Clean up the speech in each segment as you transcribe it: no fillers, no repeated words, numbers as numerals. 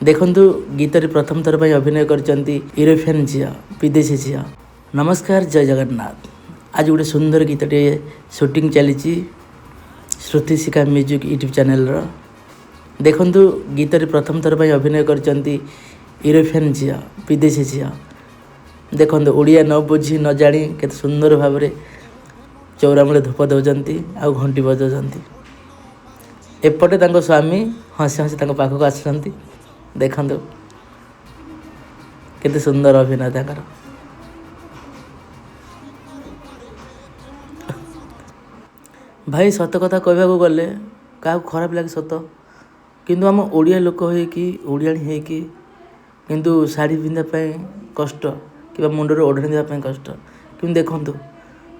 ଦେଖନ୍ତୁ, ଗୀତରେ ପ୍ରଥମ ଥର ପାଇଁ ଅଭିନୟ କରିଛନ୍ତି ୟୁରୋପିଆନ୍ ଝିଅ, ବିଦେଶୀ ଝିଅ। ନମସ୍କାର, ଜୟ ଜଗନ୍ନାଥ। ଆଜି ଗୋଟେ ସୁନ୍ଦର ଗୀତଟିଏ ସୁଟିଂ ଚାଲିଛି ଶ୍ରୁତିଶିଖା ମ୍ୟୁଜିକ୍ ୟୁଟ୍ୟୁବ୍ ଚ୍ୟାନେଲ୍ର। ଦେଖନ୍ତୁ, ଗୀତରେ ପ୍ରଥମ ଥର ପାଇଁ ଅଭିନୟ କରିଛନ୍ତି ୟୁରୋପିଆନ୍ ଝିଅ, ବିଦେଶୀ ଝିଅ। ଦେଖନ୍ତୁ, ଓଡ଼ିଆ ନ ବୁଝି ନ ଜାଣି କେତେ ସୁନ୍ଦର ଭାବରେ ଚଉରାମୂଳେ ଧୂପ ଦେଉଛନ୍ତି ଆଉ ଘଣ୍ଟି ବଜାଉଛନ୍ତି। ଏପଟେ ତାଙ୍କ ସ୍ୱାମୀ ହସି ହସି ତାଙ୍କ ପାଖକୁ ଆସୁଛନ୍ତି। ଦେଖନ୍ତୁ, କେତେ ସୁନ୍ଦର ଅଭିନୟ ତାଙ୍କର। ଭାଇ, ସତ କଥା କହିବାକୁ ଗଲେ କାହାକୁ ଖରାପ ଲାଗେ ସତ, କିନ୍ତୁ ଆମ ଓଡ଼ିଆ ଲୋକ ହେଇକି, ଓଡ଼ିଆଣୀ ହେଇକି କିନ୍ତୁ ଶାଢ଼ୀ ପିନ୍ଧିବା ପାଇଁ କଷ୍ଟ କିମ୍ବା ମୁଣ୍ଡରେ ଓଢ଼ଣୀ ଦେବା ପାଇଁ କଷ୍ଟ। କିନ୍ତୁ ଦେଖନ୍ତୁ,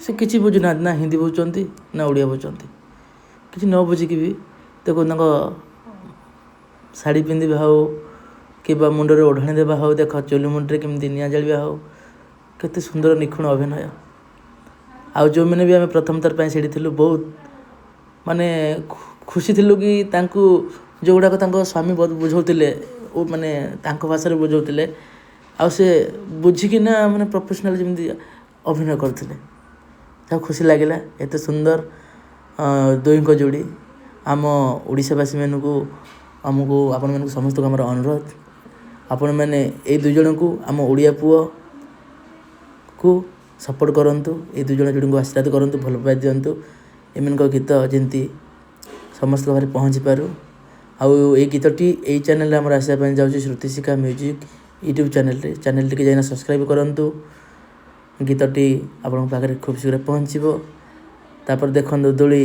ସେ କିଛି ବୁଝୁନାହାନ୍ତି, ନା ହିନ୍ଦୀ ବୁଝୁଛନ୍ତି ନା ଓଡ଼ିଆ ବୁଝୁଛନ୍ତି। କିଛି ନ ବୁଝିକି ବି ଦେଖନ୍ତୁ, ତାଙ୍କ ଶାଢ଼ୀ ପିନ୍ଧିବା ହେଉ କିମ୍ବା ମୁଣ୍ଡରେ ଓଢ଼ଣୀ ଦେବା ହେଉ, ଦେଖ, ଚୁଲି ମୁଣ୍ଡରେ କେମିତି ନିଆଁ ଜାଳିବା ହେଉ, କେତେ ସୁନ୍ଦର ନିଖୁଣ ଅଭିନୟ। ଆଉ ଯେଉଁମାନେ ବି ଆମେ ପ୍ରଥମ ଥର ପାଇଁ ସେଇଠି ଥିଲୁ, ବହୁତ ମାନେ ଖୁସି ଥିଲୁ କି ତାଙ୍କୁ ଯେଉଁଗୁଡ଼ାକ ତାଙ୍କ ସ୍ୱାମୀ ବହୁତ ବୁଝାଉଥିଲେ ଓ ମାନେ ତାଙ୍କ ଭାଷାରେ ବୁଝାଉଥିଲେ, ଆଉ ସେ ବୁଝିକିନା ମାନେ ପ୍ରଫେସନାଲ୍ ଯେମିତି ଅଭିନୟ କରୁଥିଲେ, ତାକୁ ଖୁସି ଲାଗିଲା। ଏତେ ସୁନ୍ଦର ଦୁହିଁଙ୍କ ଯୋଡ଼ି। ଆମ ଓଡ଼ିଶାବାସୀମାନଙ୍କୁ, ଆମକୁ, ଆପଣମାନଙ୍କୁ ସମସ୍ତଙ୍କୁ ଆମର ଅନୁରୋଧ, ଆପଣମାନେ ଏଇ ଦୁଇ ଜଣଙ୍କୁ, ଆମ ଓଡ଼ିଆ ପୁଅକୁ ସପୋର୍ଟ କରନ୍ତୁ। ଏଇ ଦୁଇ ଜଣ ଯୋଡ଼ିଙ୍କୁ ଆଶୀର୍ବାଦ କରନ୍ତୁ, ଭଲ ପାଇବା ଦିଅନ୍ତୁ। ଏମାନଙ୍କ ଗୀତ ଯେମିତି ସମସ୍ତଙ୍କ ପାଖରେ ପହଞ୍ଚିପାରୁ। ଆଉ ଏଇ ଗୀତଟି ଏଇ ଚ୍ୟାନେଲରେ ଆମର ଆସିବା ପାଇଁ ଯାଉଛି, ଶ୍ରୁତିଶିଖା ମ୍ୟୁଜିକ୍ ୟୁଟ୍ୟୁବ୍ ଚ୍ୟାନେଲରେ। ଚ୍ୟାନେଲ୍ ଟିକେ ଯାଇନା ସବସ୍କ୍ରାଇବ୍ କରନ୍ତୁ, ଗୀତଟି ଆପଣଙ୍କ ପାଖରେ ଖୁବ୍ ଶୀଘ୍ର ପହଞ୍ଚିବ। ତାପରେ ଦେଖନ୍ତୁ, ଦୋଳି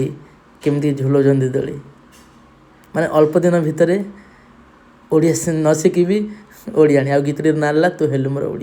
କେମିତି ଝୁଲାଉଛନ୍ତି। ଦୋଳି ମାନେ ଅଳ୍ପ ଦିନ ଭିତରେ ଓଡ଼ିଆ ନ ଶିଖି ବି ଓଡ଼ିଆଣୀ। ଆଉ ଗୀତଟିର ନାଁ ହେଲା ତୁ ହେଲୁ ମୋର ଓଡ଼ିଆ।